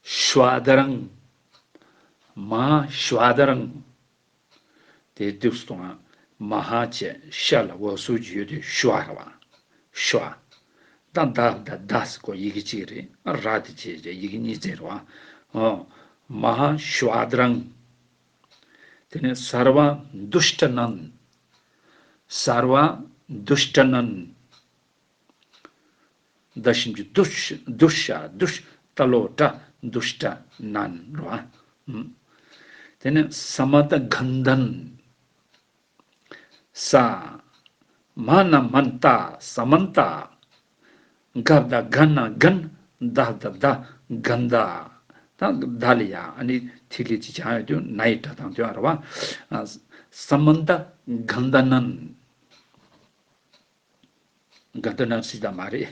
ཤྭ་དྲང་། མ་ཧཱ་ཤྭ་དྲང་། དེ་འདུག་སེ་གཏོང་ང་། མ་ཧཱ་བྱས། ཤ་ལ་འོད་ཟེར་གྱི་ཡོད་དུས་ཤྭ་རེད་བ། ཤྭ། ད་ད་ད་ད་ཟེར་གོ། ཡི་གེ་གཅིག་རེད། ར་དེ་བྱས་བྱས་ཡི་གེ་གཉིས་ཟེར་བ། ཨོ། མ་ཧཱ་ཤྭ་དྲང་། དེ་ནས་སརྦ་དུཥྚ་ནན། སརྦ་དུཥྚ་ནན། ད་ཞིམ་གྱི་དུ་ཤ། དུ་ཤ། དུ་ཤ། ད་ལོ་ཏྲ། དུཥྚ་ནན་རེད་བ། ཨུམ། དེ་ནས་ས་མ་ཏ་གན་དན། ས། མ་ན་མན་ཏ། ས་མན་ཏ། ག་བཏགས་ག་ན་གན། ད་བཏགས་དཱ། གན་དཱ། ད་དཱ་ལ་ཡ་ཨ་ནི་ཐིག་ལེ་གཅིག་སྦྱར་ཡོང་དུས་ན་ཡི་སྒྲ་གདངས་སྟོན་ཡ་རེད་བ། ཨ། ས་མན་ཏ་གན་དན་ནན། གན་དན་ནན་ཟེར་ད་མ་རེད།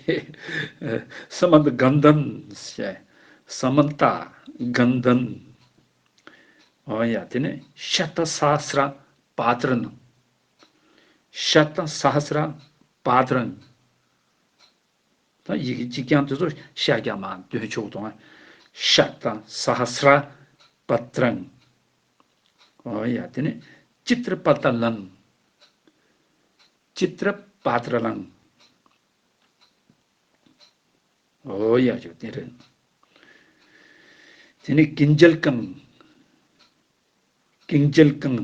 ས་མན་ཏ་གན་དན་ཟེར། ས་མན་ཏ་གན་དན། འོ་ཡ། དེ་ནས་ཤ་ཏ་ས་ཧ་སྲ་པ་ཏྲ་ནན། ཤ་ཏ་ས་ཧ་སྲ་པ་ཏྲ་ནན། ད་ཡི་གེ་གཅིག་རྐྱང་དེ་ཚོ་ཤ་རྐྱང་མར་འདོན་ཆོག་དང་། ཤ་ཏ་ས་ཧ་སྲ་པ་ཏྲ་ནན། འོ་ཡ། དེ་ནས་ཅི་ཏྲ་པ་ཏ་ལན། ཅི་ཏྲ་པ་ཏྲ་ལན། འོ་ཡ། ཅོ་དེ་རེད། དེ་ནས་ཀུན་ཇལ་ཀང་། ཀུན་ཇལ་ཀང་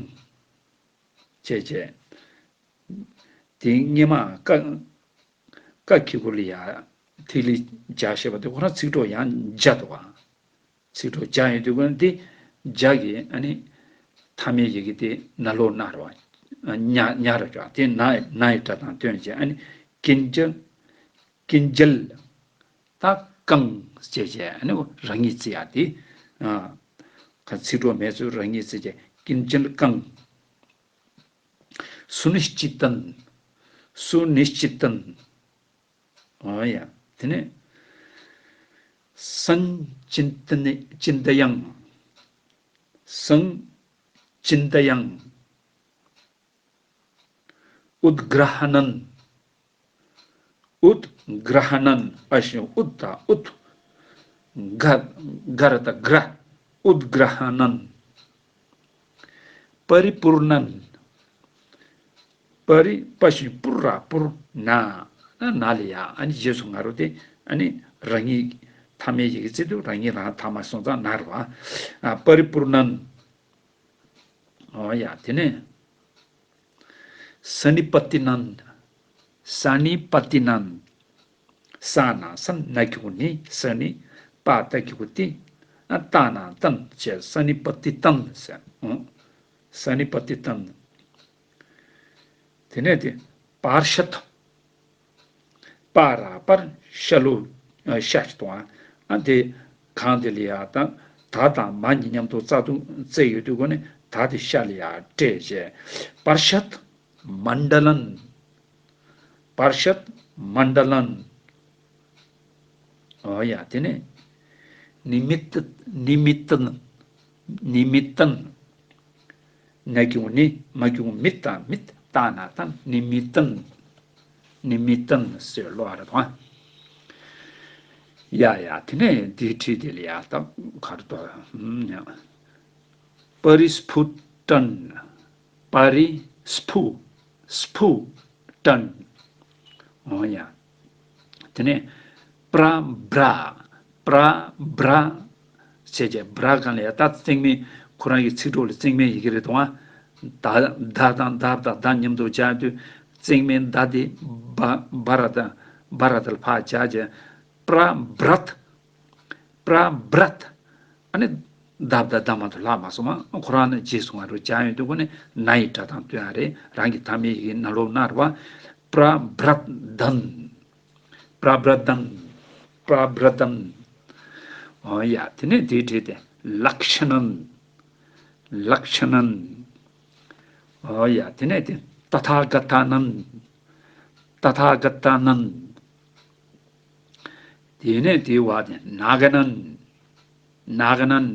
བྱས་བྱས། དེ་སྔོན་མ་ཀ། ཀ་གི་གུ་ལ་ཡ་ཐིག་ལེ་སྦྱར་བཞག་པ་དེ་ཁོ་རང་ཚིག་གྲོགས་ཡང་སྦྱར་འདུག་བ། ཚིག་གྲོགས་སྦྱར་ཡོང་དུས་ཀུན་དེ་སྦྱར་གི་ཨ་ནི་མཐའ་མའི་ཡི་གེ་དེ་ན་ལོ་ན་རེད་བ། ཉ་ཉ་རེད་བ། དེ་ན་ན་ཡི་སྒྲ་གདངས་སྟོན་བྱས། ཨ་ནི་ཀུན་ཇལ། ཀུན་ཇལ། ད་ཀང་བྱས་བྱས་ཨ་ནི་རང་ཉིད་བརྩི་ཡ་དེ། ཨ། ག་ཚིག་གྲོགས་མེད་ཚུལ་རང་ཉིད་བརྩི་བྱས། ཀུན་ཇལ་ཀང་། སུ་ནི་ཤི་ཏན། སུ་ནི་ཤི་ཏན། འོ་ཡ། དེ་ནས་སན་ཅིན་ཏ་ནི་ཅིན་ཏ་ཡང་། སན་ཅིན་ཏ་ཡང་། ཨུད་གྲ་ཧ་ནན། ཨུད་གྲ་ཧ་ནན། ཨ་ཞེ་ཨུད་དང་ཨུད། ག་ག་ར་བཏགས་གྲ། ཨུད་གྲ་ཧ་ནན། པ་རི་པུར་ནན། པ་རི་པ་ཞེ་པུ་ར་པུར་ན། ན་ལ་ཡ་ཨ་ནི་རྗེས་སུ་ང་རོ་དེ་ཨ་ནི་རང་ཉིད་མཐའ་མའི་ཡི་གེ་བརྩི་དུས་རང་ཉིད་རང་མཐའ་མ་སོང་ཙང་ན་རེད་བ། ཨ། པ་རི་པུར་ནན། འོ་ཡ། དེ་ནས་ས་ནི་པ་ཏི་ནན། ས་ནི་པ་ཏི་ནན། ས་ན་སན། ན་གི་གུ་ནི། ས་ནི། པ་ཏ་གི་གུ་ཏི། ཨ། ཏ་ན་ཏན་བྱས། ས་ནི་པ་ཏི་ཏན་ཟེར། འོ། ས་ནི་པ་ཏི་ཏན། དེ་ནས་དེ་པར་ཤད། པ་ར་པར། ཤ་ལོ། ཨ། ཤ་ཞེ་གཏོང་བ། ཨ། དེ་གང་དེ་ལ་ཡ་ད་ད་དང་མ་གཉིས་མཉམ་དུ་བཙག་འཐུ་བཙལ་ཡོང་དུས་ཀུན་ནས་ད་དེ་ཤ་ལ་ཡ་སྤྲད་བྱས། པར་ཤད་མན་ཌ་ལན། པར་ཤད་མན་ཌ་ལན། འོ་ཡ། དེ་ནས་ནི་མི་ཏ། ནི་མི་ཏན། ནི་མི་ཏན། ན་གི་གུ་ནི། མ་གི་གུ་མི་དང་མི། ཏ་ན་ཏན། ནི་མི་ཏན། ནི་མི་ཏན་ཟེར་ལབ་པ་རེད་དོ། ཡ་ཡ། དེ་ནས་འདི་བྲིས་དེ་ལ་ཡ་ད་ག་རེ་འདུག་ཡ། པ་རི་སྤུ་ཊན། པ་རི་སྤུ། སྤུ་ཊན། འོ་ཡ། དེ་ནས་པྲ་བྲ། པྲ་བྲ་བྱས་བྱས། བྲ་གང་ལ་ཡ་ད་བརྩེགས་མའི། ཁོ་རང་གི་ཚིག་གྲོགས་ལ་བརྩེགས་མའི་ཡི་གེ་རེད་དོ། ད་ད་དང་ད་བཏགས་ད་མཉམ་དུ་སྦྱར་དུས་བརྩེགས་མའི་ད་དེ་བ་བ་ར་ད་བ་ར་ད་ལ་ཕར་སྦྱར་བྱས། པྲ་བྲད། པྲ་བྲད། ཨ་ནི་ད་བཏགས་ད་མ་གཏོགས་ལྷག་མ་སོང་བ། ཁོ་རང་ནི་རྗེས་སུ་ང་རོ་སྦྱར་ཡོང་དུས་ཀུན་ནས་ན་ཡི་སྒྲ་གདངས་སྟོན་ཡ་རེད། རང་གི་མཐའ་མའི་ཡི་གེ་ན་ལོ་ན་རེད་བ། པྲ་བྲད་དན། པྲ་བྲད་དན། པྲ་བྲད་དན། འོ་ཡ། དེ་ནས་དེའི་འབྲེལ་ཏེ་ལཀྵ་ནན། ལཀྵ་ནན། འོ་ཡ། དེ་ནས་དེ་ཏ་ཐཱ་ག་ཏ་ནན། ཏ་ཐཱ་ག་ཏ་ནན། དེ་ནས་དེའི་བ་དེ་ནཱ་ག་ནན། ནཱ་ག་ནན།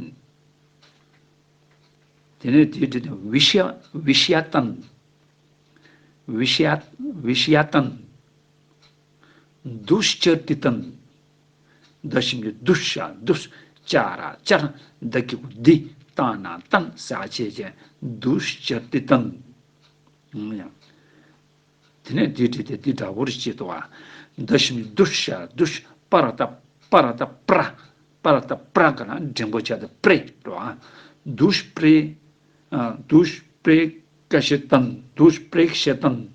དེ་ནས་དེའི་འབྲི་དེ་བི་ཤ་བི་ཤ་ཏན། བི་ཤ་བི་ཤ་ཏན། དུཤ་ཅར་ཏི་ཏན། ད་ཞིམ་གྱི་དུཤ་དུཤ་ཅ་ར་ཅར་ད་གི་གུ་དི་ཏ་ན་ཏན་ས་ཆེ་ཆེ་དུཤ་ཅར་ཏི་ཏན། ཡང་། དེ་ནས་འདི་བྲིས་ཏེ་འདི་འདྲ་བོར་བྱེད་དོ། ཨ། ད་ཞིམ་གྱི་དུཤ་དུཤ་པ་ར་ཏ་པ་ར་ཏ་པྲ། པ་ར་ཏ་པྲ་ག་ལ་འགྲེང་བུ་བྱ་ཏེ་པྲེ་འགྲོ། ཨ། དུཤ་པྲེ། ཨ། དུཤ་པྲེ་ཀ་ཤེ་ཏན། དུཤ་པྲེ་ཤེ་ཏན།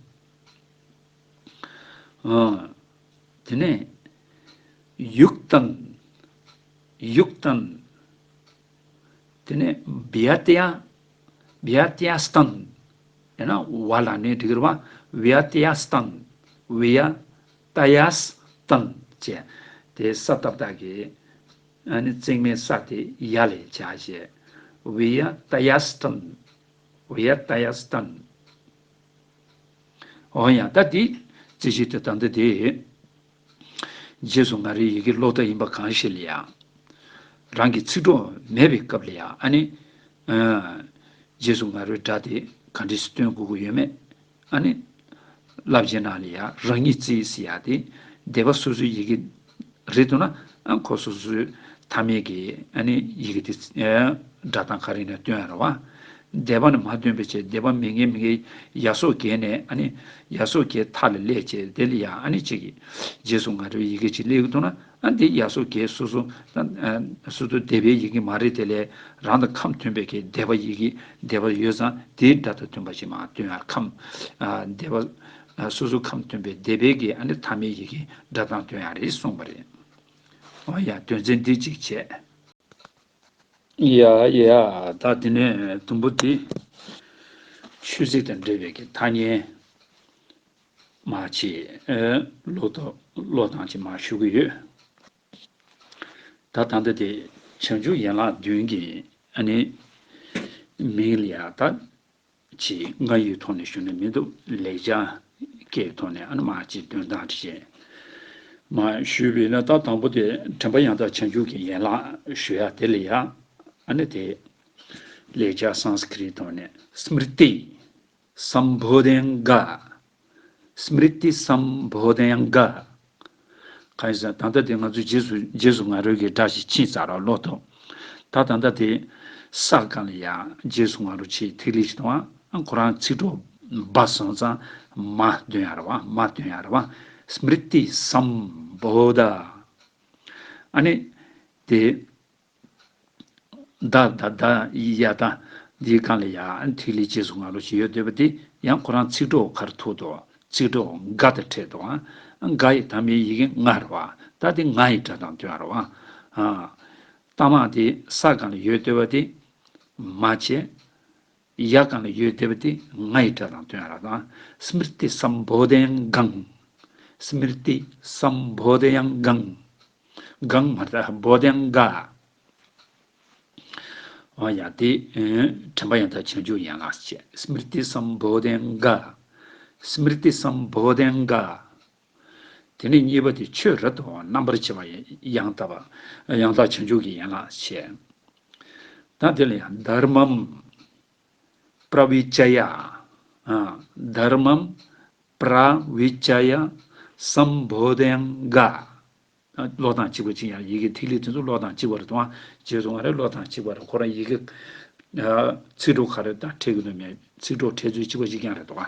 ཨ། དེ་ནས་ཡུག་ཏན། ཡུག་ཏན། དེ་ནས་བི་ཡ་ཏི་ཡ། བི་ཡ་ཏི་ཡ་སྟན། ཡང་ན་ཝ་ལ་ནི་འགྲིག་རེད་བ། བི་ཡ་ཏི་ཡ་སྟན། བི་ཡ་ཏ་ཡ་སྟན་བྱས། དེ་ས་བཏབ་བཏགས་ཀྱི། ཨ་ནི་བརྩེགས་མའི་ས་དེ་ཡ་ལས་བྱ་བྱས། བི་ཡ་ཏ་ཡ་སྟན། བི་ཡ་ཏ་ཡ་སྟན། འོ་ཡ། ད་འདི་རྩིས་གཞི་དེ་ད་འདི་དེ། རྗེས་སུ་ང་རོའི་ཡི་གེ་ཀློག་སྟངས་ཡིན་པ་གང་ཞིག་ལ་ཡང་། རང་གི་ཚིག་གྲོགས་མེད་པའི་སྐབས་ལ་ཡང་། ཨ་ནི། ཨ། རྗེས་སུ་ང་རོའི་སྒྲ་དེ་ག་འདྲས་སེ་སྟོན་དགོས་ཀྱི་ཡོད་མེད། ཨ་ནི། བསླབ་བྱའི་ནང་ལ་ཡང་རང་ཉིད་རྩིས་ཟེར་ཡག་དེ། སྡེ་པ་སོ་སོའི་ཡི་གེ་རེད་འདུག་ན། ཨ། ཁོ་སོ་སོའི་མཐའ་མའི་གི། ཨ་ནི་ཡི་གེ་དེ། ཨ། སྒྲ་གདངས་ག་རེ་ནས་སྟོན་ཡ་རེད་བ། སྡེ་པ་ནས་མར་སྟོན་པའི་ཆེད། སྡེ་པ་མི་ངེས་མི་ངེས་ཡ་སོགས་གས་ནས། ཨ་ནི་ཡ་སོགས་གས་མཐའ་ལ་སླེབས་བྱས་དེ་ལ་ཡ། ཨ་ནི་གཅིག་གི་རྗེས་སུ་ང་རོའི་ཡི་གེ་གཅིག་སླེབས་ཀྱི་འདུག་ན། ཨ། འདི་ཡ་སོགས་གས་སོ་སོ། ཨ། སོ་སོ་སྡེ་པའི་ཡི་གེ་མ་རེད། དེ་ལས་རང་དང་ཁམས་མཐུན་པའི་གི་སྡེ་པ་ཡི་གེ་སྡེ་པ་ཡོད་ཙང་དེའི་སྒྲ་དང་མཐུན་པ་ཞིག་མར་སྟོན་ཡ། ཁམས། ཨ། སྡེ་པ། ཨ། སོ་སོ་ཁམས་མཐུན་པའི་སྡེ་པའི་གི། ཨ་ནི་མཐའ་མའི་ཡི་གེ་སྒྲ་གདངས་སྟོན་ཡ་རེད་གསུངས་པ་རེད། འོ་ཡ། དོན་ཚན་འདི་གཅིག་བྱས། ཡ་ཡ། ད་དེ་ནས་དུམ་བུ་དེ་ཆོས་ཚིག་དང་འབྲེལ་བའི་གི་ཐ་སྙད་མར་ཅིག་ཀློག་ཐུབ། ཀློག་སྟངས་ཅིག་མར་ཞུ་གི་ཡོད། ད་ད་ལྟ་དེ་བྱང་ཆུབ་ཡན་ལག་བདུན་གྱི། ཨ་ནི། མིང་ལ་ཡ་ད་ཅིག་སྔ་ཡོད་ཐོག་ནས་ཞུ་ན་མི་འདུག་ལེགས་སྦྱར་སྐད་ཐོག་ནས། ཨ་ནི་མར་ཅིག་དོན་དག་ཅིག་མར་ཞུས་པས་ན། ད་དང་པོ་དེ་དྲན་པ་ཡང་དག་བྱང་ཆུབ་ཀྱི་ཡན་ལག་ཞུ་ཡ་དེ་ལ་ཡ། ཨ་ནི་དེ་ལེགས་སྦྱར་སཾ་སྐྲྀ་ཏ་ཐོག་ནས་སྨྲྀ་ཏི་སཾ་བོ་དྷྱ་ག། སྨྲྀ་ཏི་སཾ་བོ་དྷྱ་ག། གང་ཡིན་ཟེར་ན། ད་ལྟ་དེ་ང་ཚོ་རྗེས་སུ་རྗེས་སུ་ང་རོའི་གི་སྒྲ་ཞིག་ཕྱིན་ཚར་རོ། ཀློག་ཐུབ། ད་ད་ལྟ་དེ་ས་སྒང་ལ་ཡ་རྗེས་སུ་ང་རོ་ཆེ་ཐིག་ལེ་ཞིག་དང་། ཨ། ཁོ་རང་ཚིག་གྲོགས་བ་སོང་ཙང་མ་འདོན་ཡ་རེད་བ། མ་འདོན་ཡ་རེད་བ། སྨྲྀ་ཏི་སཾ་བོ་དྷ། ཨ་ནི་དེ། ད་ད་ད་ཡ། ད་འདིའི་སྒང་ལ་ཡ་ཐིག་ལེ་རྗེས་སུ་ང་རོ་ཞིག་ཡོད་བསྡད་པ་དེ་ཡང་ཁོ་རང་ཚིག་གྲོགས་ག་རེ་ཐུག་འདུག་ཚིག་གྲོགས་ག་དང་ཕྲད་འདུག་ཨ། ག་ཡི་མཐའ་མའི་ཡི་གེ་ང་རེད་བ། ད་དེ་ང་ཡི་སྒྲ་གདངས་སྟོན་ཡ་རེད་བ། ཨ། རྟགས་མ་དེ་ས་སྒང་ལ་ཡོད་བསྡད་པ་དེ་མ་བྱས། ཡ་སྒང་ལ་ཡོད་བསྡད་པ་དེ་ང་ཡི་སྒྲ་གདངས་སྟོན་ཡ་རེད་ད། སྨྲྀ་ཏི་སཾ་བོ་དྷྱ་གང་། སྨྲྀ་ཏི་སཾ་བོ་དྷྱ་གང་། གང་མ་རེད་ད། བོ་དྷྱ་ག། འོ་ཡ། དེ། ཨེ། དྲན་པ་ཡང་དག་བྱང་ཆུབ་ཡན་ལག་བྱས། སྨྲྀ་ཏི་སཾ་བོ་དྷྱ་ག། སྨྲྀ་ཏི་སཾ་བོ་དྷྱ་ག། དེ་ནས་གཉིས་པ་དེ་ཆོས་རབ་ཏུ་རྣམ་པར་ཕྱེ་བ་ཡང་དག་པ། ཡང་དག་བྱང་ཆུབ་ཀྱི་ཡན་ལག་བྱས། ད་དེ་ལ་ཡང་དྷརྨཾ་པྲ་བི་ཙྱ་ཡ། ཨ། དྷརྨཾ་པྲ་བི་ཙྱ་ཡ་སཾ་བོ་དྷྱ་ག། ཀློག་སྟངས་གཅིག་པ་གཅིག་ཡང་། ཡི་གེ་ཐིག་ལེ་དེ་ཚོ་ཀློག་སྟངས་གཅིག་པ་རེད་དོ། རྗེས་སུ་ང་རོའི་ཀློག་སྟངས་གཅིག་པ་རེད། ཁོ་རང་ཡི་གེ། ཨ། ཚིག་གྲོགས་ག་རེ་དང་ཕྲད་ཀྱི་འདུག་མེད། ཚིག་གྲོགས་ཕྲད་ཚུལ་གཅིག་པ་གཅིག་རྐྱང་རེད་དོ།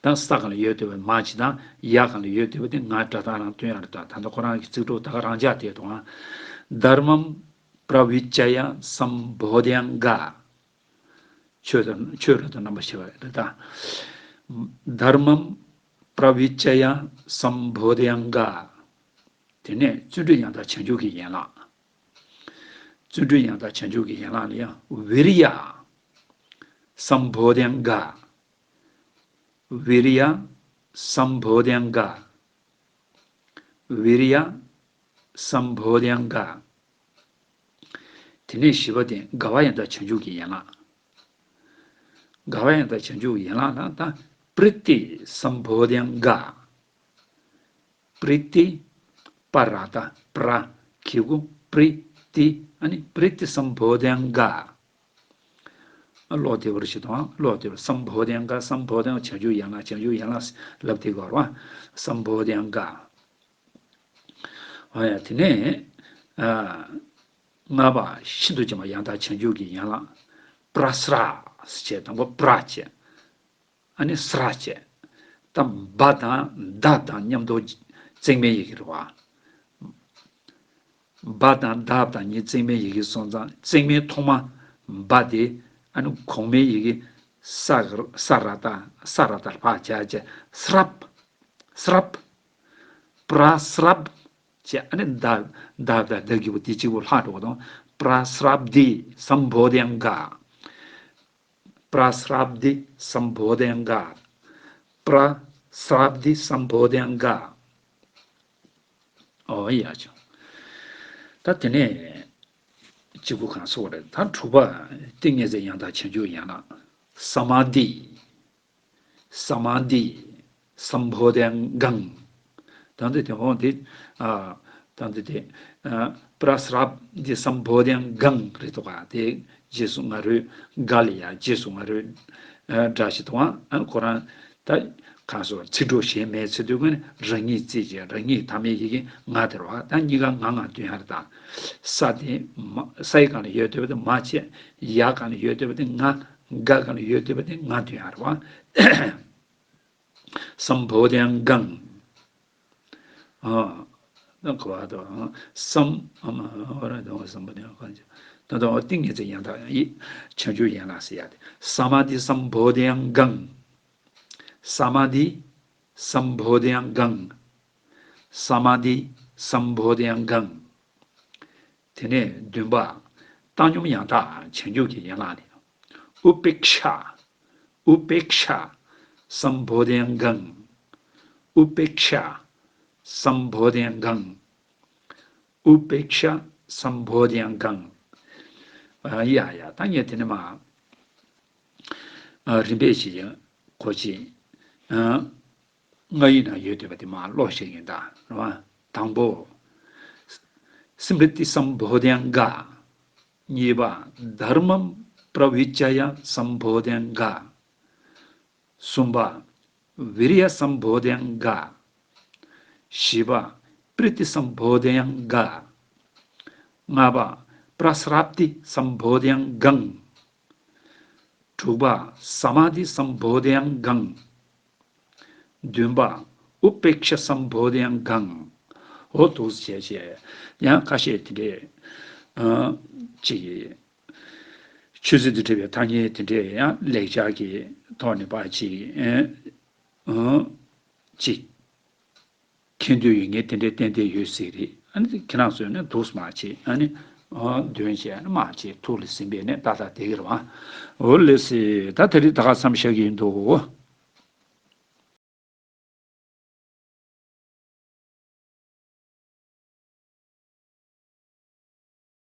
ད་ས་སྒང་ལ་ཡོད་བསྡད་པའི་མ་ཅིག་དང་། ཡ་སྒང་ལ་ཡོད་བསྡད་པ་དེ་ང་སྒྲ་གདངས་རང་སྟོན་ཡ་རེད་དོ། ད་ལྟ་ཁོ་རང་གི་ཚིག་གྲོགས་ད་ག་རང་འཇགས་བསྡད་དོ། དྷརྨཾ་པྲ་བི་ཙྱ་ཡ་སཾ་བོ་དྷྱ་ག། ཆོས་དང་། ཆོས་རབ་ཏུ་རྣམ་པར་ཕྱེ་བ་རེད་ད། དྷརྨཾ་པྲ་བི་ཙྱ་ཡ་སཾ་བོ་དྷྱ་ག། དེ་ནས་བརྩོན་འགྲུས་ཡང་དག་བྱང་ཆུབ་ཀྱི་ཡན་ལག་བརྩོན་འགྲུས་ཡང་དག་བྱང་ཆུབ་ཀྱི་ཡན་ལག་ལ་ཡང་། བི་རི་ཡ་སཾ་བོ་དྷྱ་ག། བི་རི་ཡ་སཾ་བོ་དྷྱ་ག། བི་རི་ཡ་སཾ་བོ་དྷྱ་ག། དེ་ནས་བཞི་པ་དེ་དགའ་བ་ཡང་དག་བྱང་ཆུབ་ཀྱི་ཡན་ལག་དགའ་བ་ཡང་དག་བྱང་ཆུབ་ཀྱི་ཡན་ལག་ལ་ད་པྲི་ཏི་སཾ་བོ་དྷྱ་ག། པྲི་ཏི་ པ་ར་ཏ་པྲ། གི་གུ་པྲི་ཏི། ཨ་ནི་པྲི་ཏི་སམ་བོ་དྷྱ་ག། ཨ་ཀློག་བདེ་བར་ཞིག་དང་ཀློག་བདེ་བར། སམ་བོ་དྷྱ་ག། སམ་བོ་དྷྱ། བྱང་ཆུབ་ཡན་ལག། བྱང་ཆུབ་ཡན་ལག་ལབ་དེ་གོ་ར། སམ་བོ་དྷྱ་ག། ཨ་ཡ། དེ་ནས་ཨ་ལྔ་པ་ཤིན་ཏུ་འཇམ་པ་ཡང་དག་བྱང་ཆུབ་ཀྱི་ཡན་ལག་པྲ་སྲ་ཟེར། དང་པོ་པྲ་བྱས། ཨ་ནི་སྲ་བྱས། ད་བ་དང་ད་དང་མཉམ་དུ་བརྩེགས་མའི་ཡི་གེ་རེད་བ། བ་དང་ད་དང་གཉིས་བརྩེགས་མའི་ཡི་གེ་སོང་ཙང་བརྩེགས་མའི་ཐོག་མ་བ་དེ། ཨ་ནི་གོང་མའི་ཡི་གེ་ས། ས་ར་ཏ། ས་ར་ཏ་ཕ་བྱས་བྱས། སྲབ། སྲབ། པྲ་སྲབ་བྱས། ཨ་ནི་ད་ད་ད་ད་གི་བུ་དེ་གཅིག་པུ་ལྷག་འགྲོ་བ་དང་། པྲ་སྲབ་དྷི་སམ་བོ་དྷྱ་ག། པྲ་སྲབ་དྷི་སམ་བོ་དྷྱ་ག། པྲ་སྲབ་དྷི་སམ་བོ་དྷྱ་ག། ཨོ་ཡ་ཆུ། ད་དེ་ནས་གཅིག་པུ་གང་སོགས་རེད། ད་དྲུག་པ་ཏིང་ངེ་འཛིན་ཡང་དག་བྱང་ཆུབ་ཡན་ལག་ས་མཱ་དྷི། ས་མཱ་དྷི་སམ་བོ་དྷྱ་ག། ད་འདི་དེ་འོང་དེ། ཨ་ད་འདི་དེ། ཨ་པྲ་སྲབ་དྷི་སམ་བོ་དྷྱ་ག་རེད་དོ་ག། དེ་རྗེས་སུ་ང་རོའི་ག་ལ་ཡ་རྗེས་སུ་ང་རོའི་ཨ་སྒྲ་ཞིག་དང་། ཨ་ཁོ་རང་ད་གང་སོགས་ཚིག་གྲོགས་གཞན་མེད་ཚེ་དུས་ཀུན་རང་ཉིད་རྩིས་བྱས། རང་ཉིད་ཐ་མའི་ཡི་གེ་ང་དེ་རེད་བ། ད་གཉིས་ཀ་ང་ང་དོན་ཡ་རེད་ད། ས་དེ་མ། སའི་སྒང་ལ་ཡོད་བསྡད་པ་དེ་མ་བྱས། ཡ་སྒང་ལ་ཡོད་བསྡད་པ་དེ་ང་། ག་སྒང་ལ་ཡོད་བསྡད་པ་དེ་ང་དོན་ཡ་རེད་བ། སམ་བོ་དྷྱ་ག། ཨ་ད་ག་བ་དོ། སམ། ཨ་མ་ཨ་ར་དོ། སམ་བོ་དྷྱ་ག། ད་དོ་ཏིང་ངེ་འཛིན་ཡང་དག་ཡི་བྱང་ཆུབ་ཡན་ལག་ཟེར་ཡ་དེ། ས་མཱ་དྷི་སམ་བོ་དྷྱ་ག། ས་མཱ་དྷི་སམ་བོ་དྷྱ་ག། ས་མཱ་དྷི་སམ་བོ་དྷྱ་ག། དེ་ནས་བདུན་པ་བཏང་སྙོམས་ཡང་དག་བྱང་ཆུབ་ཀྱི་ཡན་ལག་ནི། ཨུ་པེ་ཀ་ཤ། ཨུ་པེ་ཀ་ཤ་སམ་བོ་དྷྱ་ག། ཨུ་པེ་ཀ་ཤ་སམ་བོ་དྷྱ་ག། ཨུ་པེ་ཀ་ཤ་སམ་བོ་དྷྱ་ག། ཨ་ཡ་ཡ། ད་ངས་དེ་ནས་མ། ཨ་རིམ་པས་ཅིག་གོ་ཅིག། ཨ་ང་ཡིན་ན་ཡོད་བསྡད་པ་དེ་མ་ཀློག་ཤེས་ཡིན་ད་རེད་བ། དང་པོ། སི་མྲི་ཏི་སམ་བོ་དྷྱ་ག། གཉིས་པ། དྷརྨ་པྲ་བྷི་ཇ་ཡ་སམ་བོ་དྷྱ་ག། གསུམ་པ། བི་རི་ཡ་སམ་བོ་དྷྱ་ག། བཞི་པ། པྲི་ཏི་སམ་བོ་དྷྱ་ག། ལྔ་པ། པྲ་སྲབ་དྷི་སམ་བོ་དྷྱ་ག། དྲུག་པ། ས་མཱ་དྷི་སམ་བོ་དྷྱ་ག། བདུན་པ། ཨུ་པེ་ཀ་ཤ་སམ་བོ་དྷྱ་ག། འོ་འདུག་སེ་བྱས་བྱས། ཡང་ཁ་ཤས་དེ་འདྲས་ཨ་ཅིག་ཆོས་ཚུལ་དང་འབྲེལ་བའི་ཐ་སྙད་དེ་འདྲས་ཡང་ལེགས་སྦྱར་གྱི་ཐོག་ནས་ཕར་ཅིག་ཨ་ཨ་ཅིག་མཁྱེན་འདོད་ཡོད་མཁན་དེ་འདྲས་ཏན་ཏན་ཡོད་སྲིད་རེད། ཨ་ནི་ཁྱེད་རང་ཚོས་ནི་འདུག་སེ་མར་ཅིག་ཨ་ནི་ཨ་འདོན་བྱས་ནི་མར་ཅིག་ཐུགས་ལ་ཟིན་པས་ནི་ཏག་ཏག་བསྡད་ཀྱི་རེད་བ། འོ་ལགས་སེ། ད་དེ་རིང་ད་ག་མཚམས་བཞག་གི་ཡིན་འདུག།